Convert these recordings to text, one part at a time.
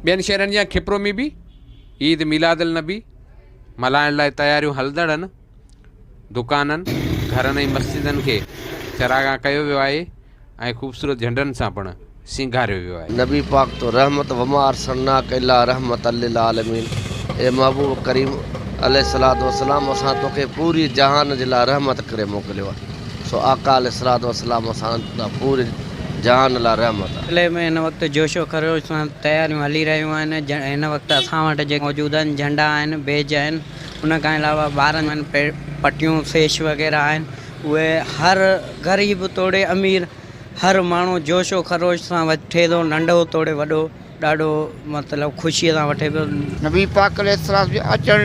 ٻين شهرن جيان کپرو ۾ به عيد ميلاد النبي ملهائڻ لاء تياريون هلندڙ آهن. دڪانن، گهرن ۽ مسجدن کي چراغان ڪيو ويو آهي ۽ خوبصورت جهنڊن سان پڻ سينگاريو ويو آهي. نبي پاڪ تو رحمت وما ارسلناک الا رحمتا للعالمين اي محبوب ڪريم عليه الصلوة والسلام اسان توکي پوري جهان جي لاء رحمت ڪري موڪليو آهي سو آقا عليه الصلوة والسلام اسان لاء پوري جهان لاء رحمت آهي. ضلعي ۾ هن وقت جوش و خروش سان تياريون هلي رهيون آهن هن وقت اسان وٽ جيڪي موجود آهن جهنڊا آهن بيج آهن ان کان علاوه ٻارن جون پٽيون سيش وغيره آهن اهي هر غريب توڙي امير هر ماڻهو جوش و خروش سان وٺي ٿو ننڍو توڙي وڏو ڏاڍو مطلب خوشيء سان وٺي پيو. نبي پاڪ عليه السلام جو اچڻ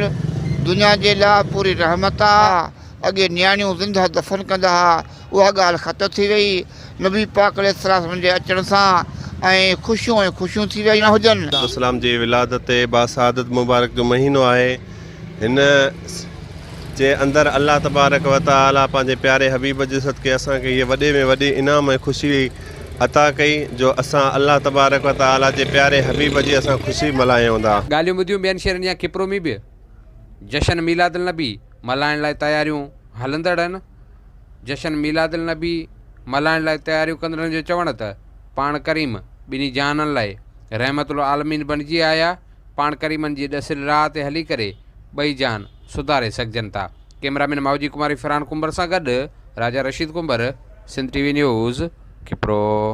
دنيا جي لاء پوري رحمت آ. اڳي نياڻيون زنده دفن ڪندا ها اها ڳالهه ختم ٿي وئي نبي پاڪ عليه السلام جي اچڻ سان ۽ خوشيون ۽ خوشيون ٿي ويون هجن. السلام جي ولادت باسعادت مبارڪ جو مهينو آهي هن جي اندر الله تبارڪ و تعالي پنهنجي پياري حبيب جي صدقي اسان کي هيء وڏي ۾ وڏي انعام ۽ خوشي عطا ڪئي جو اسان الله تبارڪ و تعالي جي پياري حبيب جي اسان خوشي ملهايون ٿا. ڳالهيون ٻڌيون ٻين شهرن جيان کپرو ۾ به جشن ميلاد النبي ملهائڻ لاء تياريون هلندڙ آهن. جشن ميلاد النبي ملهائڻ لاء تياريون ڪندڙن جو چوڻ ته پاڻ ڪريم ٻنهي جهانن لاء رحمت العالمين بڻجي آيا، پاڻ ڪريمن جي ڏسيل راهه تي هلي ڪري ٻئي جهان سڌاري سگهجن ٿا. ڪئميرا مين ماوجي ڪماري فرحان ڪنڀر سان گڏ Raja Rasheed Kumbhar, Sindh T V news, Khipro.